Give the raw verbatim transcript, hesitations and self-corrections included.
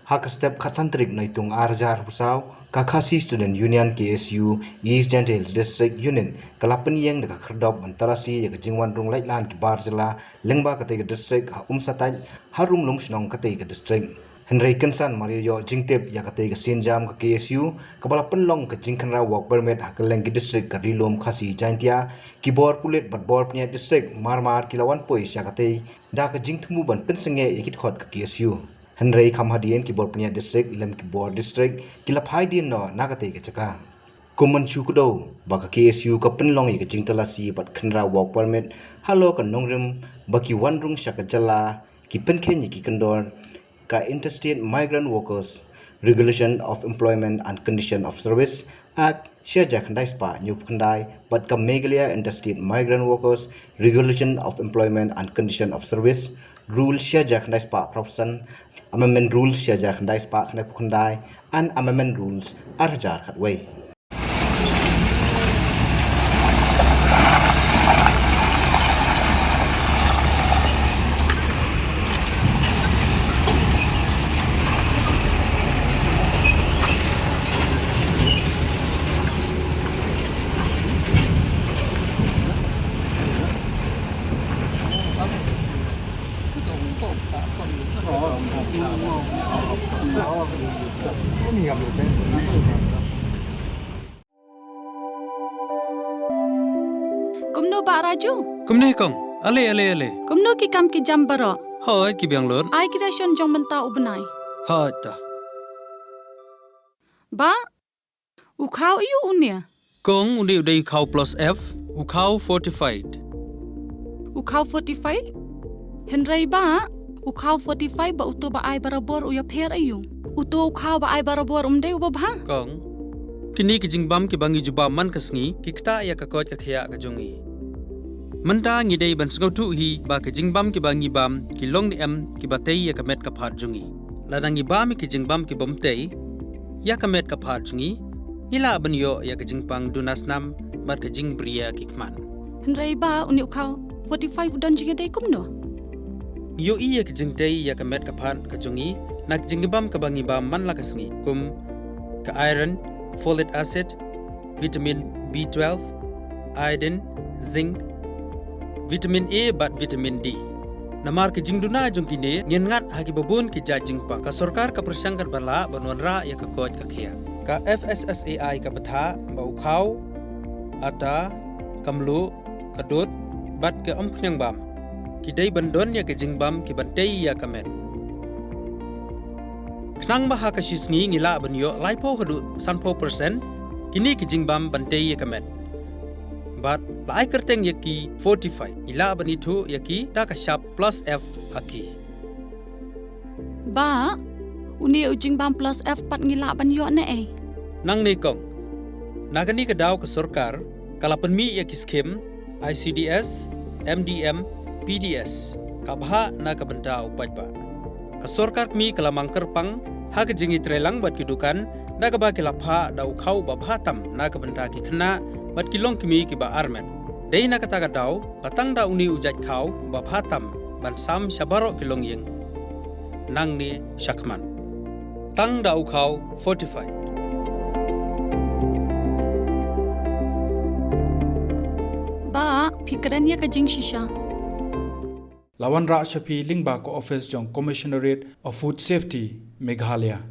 Ha ka step khatsan tarik Naitung ar hajar arphew saw, ka Khasi Student Union K S U East Jaintia Hills District Unit ka la pynïeng da ka khyrdop ban talasi ïa ka jingwan rung laitlan ki bar jylla lyngba katei ka district ha Umsatait, ha Rumlum shnong katei ka district. Hynrei kynsan mar ïoh jingtip ïa katei ka sienjam ka K S U kaba la pynlong ka jingkhynraw work permit ha kylleng ki district ka Ri-lum Khasi Jaintia, ki bor pulit bad bor pynïaid district mar mar ki la wan poi sha katei da ka jingthmu ban pynsangeh ïa ki dkhot ka K S U. Hynrei kham hadien ki bor pynïaid district lem ki bor district ki la phai dien noh na katei ka jaka. Kum ban shu kdew ba ka K S U ka pynlong ïa ka jingtalasi bad khynraw work permit halor ka nongrim ba ki wan rung sha ka jylla, ki pynkheiñ ïa ki kyndon ka Interstate Migrant Workers Regulation of Employment and Condition of Service Act shi hajar khyndai spah hynñiewphew khyndai bad ka Meghalaya Interstate Migrant Workers Regulation of Employment and Condition of Service Rule shi hajar khyndai spah phra phew san, Amendment Rule shi hajar khyndai spah khyndaiphew khyndai and Amendment Rules ar hajar khatwei. Kumno Bah Raju? Kumne kong. Ale, ale, ale. Kumno ki kam ki jam baroh? Hooid, ki biang lut. Ai ki ration jong mynta u bnai. Hooid ta. Bah, u khaw aiu une? Kong, une u dei u khaw plus F, u khaw fortified. U khaw fortified? Hynrei bah, u khaw fortified bad uto ba ai barabor u ïapher aiu? Uto u khaw ba ai barabor um dei uba bha? Kong, kine ki jingbam kiba ngi jubab man ka sngi ki ktah ïa ka koit ka khiah ka jong ngi. Mynta ngi dei ban sngewthuh hi ba ki jingbam kiba ngi bam ki long ne em kiba tei ïa ka met ka phad jong ngi. Lada ngi bam ïa ki jingbam kibym tei ïa ka met ka phad jong ngi, ngi lah ban ïoh ïa ka jingpang duna snam bad ka jingbriew ki khmat. Hynrei bah, une u khaw fortified u don jingïadei kumno? Ngi ïohi ïa ka jingtei ïa ka met ka phad ka jong ngi na ka jingbam kaba ngi bam man la ka sngi, kum ka iron, folic acid, vitamin B twelve, iodine, zinc, vitamin A bad vitamin D. Namar ka jingduna jong kine, ngin ngat ha kiba bun ki jait jingpang. Ka sorkar ka pyrshang katba lah ban wanrah ïa ka koit ka khiah. Ka F S S A I ka bthah ba u khaw, ata, ka mluh, ka dud bad ka umphniang bam ki dei ban don ïa ka jingbam kiban tei ïa ka met. Khnang ba ha ka shi sngi ngi lah ban ïoh laiphew haduh sanphew percent kine ki jingbam ban tei ïa ka met. Bad la ai kyrteng ïa ki fortified, ngi lah ban ithuh ïa ki da ka shap plus F ha ki. Bah, une u jingbam plus F pat ngi lah ban ïoh ne ei? Nangne kong. Na kane ka daw ka sorkar ka la pynmih ïa ki skhim I C D S, M D M, P D S, ka bhah na ka bynta u paidbah. Ka sorkar kmie ka la mang kyrpang ha ka jingïatreilang bad ki dukan da kaba ki la phah da u khaw uba bha tam na ka bynta ki khynnah bad ki longkmie kiba armet. Dei na kata ka daw ba tang da une u jait khaw uba bha tam ban sam sha baroh ki longïing nangne shakhmat. Tang da u khaw fortified. Bah, phi kren ïa ka jingshisha. La wanrah sha phi lyngba ka office jong Commissionerate of Food Safety, Meghalaya.